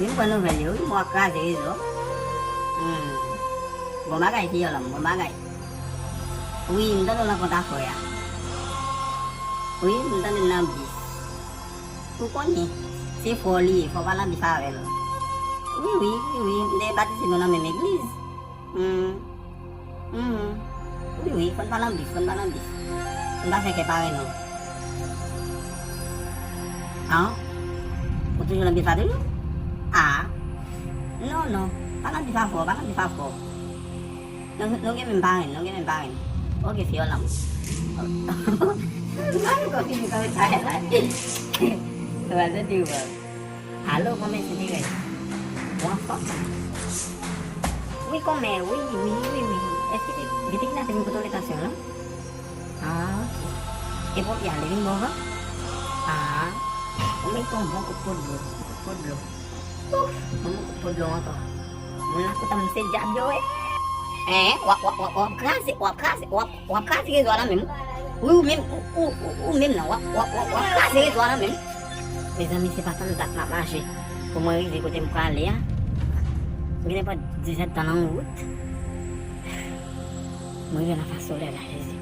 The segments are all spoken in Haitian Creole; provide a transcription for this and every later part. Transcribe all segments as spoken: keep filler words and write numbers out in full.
Wi, m pran nouvèl yo, wi, m wè w ap kraze rezo. Hmm. Bon bagay, fiyòl an m, bon bagay. Wi, m tande w nan kont a frè a. Wi, m tande l nan bis. Ou konnen, se frè w li ye, fò w pa nan bif avè l. Wi, wi, wi, wi, m te batize nou nan menm egliz. Hmm. Hmm. Wi, wi, fò n pa nan bif, fò n pa nan bif. Fò n pa fè kè pare non. An? Ou toujou nan bif la toujou? A. Non, non. Pa nan bif avè w, pa nan bif avè w. Nou, nou gen menm parenn, nou gen menm parenn. Ok, fiyòl an m. Mwen ankò fini kòmantè la. Mwen tande w. Alo, kòmè, se dirèk. Ou anfòm? Wi, kòmè, wi, wi, wi, wi. Èske se, se te ki la te vin pote w letansyon, non? Ah, ok. E ponpye a, li vin bon vre? Ah, ou mete yon bon kout po dlo, kout po dlo. Ouf, yon bon kout po dlo ankò. Moun la kontan, se dyab yo ye. Hein, w ap, w ap, w ap, w ap kraze, w ap kraze, w ap, w ap kraze rezo a nan menm. Wi, ou menm, ou, ou, ou, ou menm nan, w ap, w ap, w ap, w ap kraze rezo a nan menm. Mezanmi, se pa tann dat m ap mache pou mwen rive kote m prale a. M gen nenpòt diz èdtan nan wout. Mwen rive nan fas solèy la, Jezi.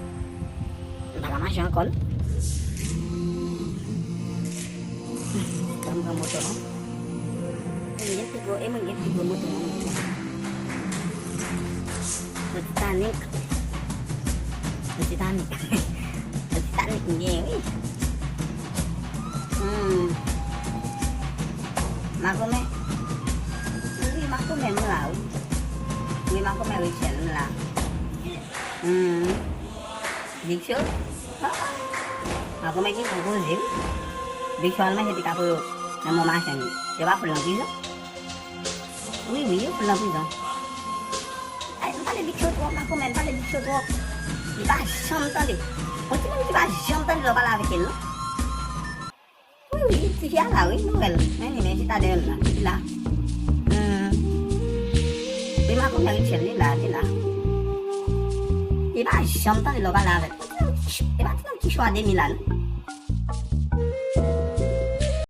M pa ka mache ankò, non. Ban m pran moto, non. E mwen gen pi gwo, e mwen gen pi gwo moto nan mond lan. Yon Titanic. Yon Titanic. Yon Titanic m genyen, wi. Hmm. Makomè. Wi, makomè, m la, wi. Wi, makomè Rachel, m la. Hmm. Big Show? Ah, ah. Makomè gen gwo koze, wi. Big Show al manje ti kapou yo nan Mont Marsan. Yo pa fout l nan prizon? Wi, wi, yo fout l nan prizon. Ay, m pale Big Show twòp, makomè, m pale Big Show twòp. Li pa janm tande. Yon timoun ki pa janm tande lè w pale avèk li, non. Wi, wi, tifi a la, wi, nou wè l. Men li, men chita dèyè l la. Li la. Hmm. Wi, makomè Rachel, li la, li la. Li pa janm tande lè w pale avè l. E pa ti nonm ki chwa de mil la, non.